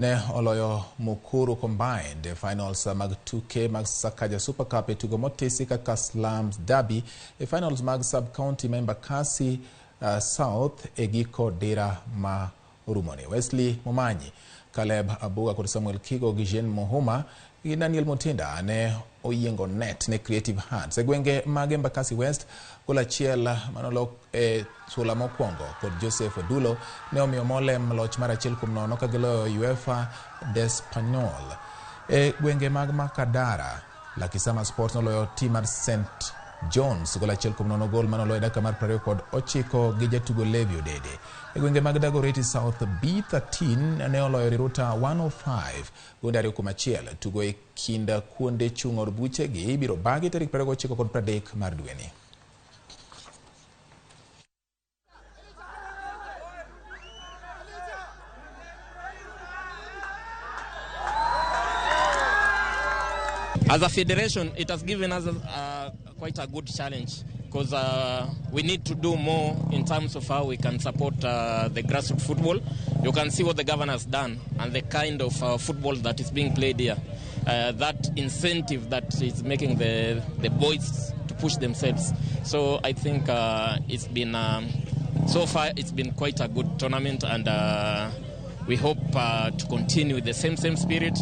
Ne oloyo Mukuru Combined e finals mag tuke mag Sakaja Super Cup e tugo motisi kaka Slums Derby e finals mag sub-county ma Embakasi South e giko dira ma orumoni. Wesley Momanyi, Caleb Abuga kod Samuel Kigo gi Jean Muhuma gi Daniel Mutinda ne oyiengo net ne Creative Hands. E gwenge mag Embakasi West, gol achiel manolok e sula mokwongo kod Joseph Odulo ne omiyo Molem loch mar 1-0 ka giloyo UEFA d'Espanyol. E gwenge mag Makadara, Lakisama Sports noloyo tim mar St John's gol 1-0, gol manoloyo e dakika mar 29 gi jatugo Levi Odede. E gwenge mag Dagoretti South, B13 ne oloyo Riruta 105 gonde 2-1. Tugo e kind kuonde chung' od buchegi ibiro bagi tarik 29 kod 30 mar dweni. As a federation, it has given us quite a good challenge because we need to do more in terms of how we can support the grassroots football. You can see what the governor has done and the kind of football that is being played here. That incentive that is making the boys to push themselves. So I think so far it's been quite a good tournament, and we hope to continue with the same spirit.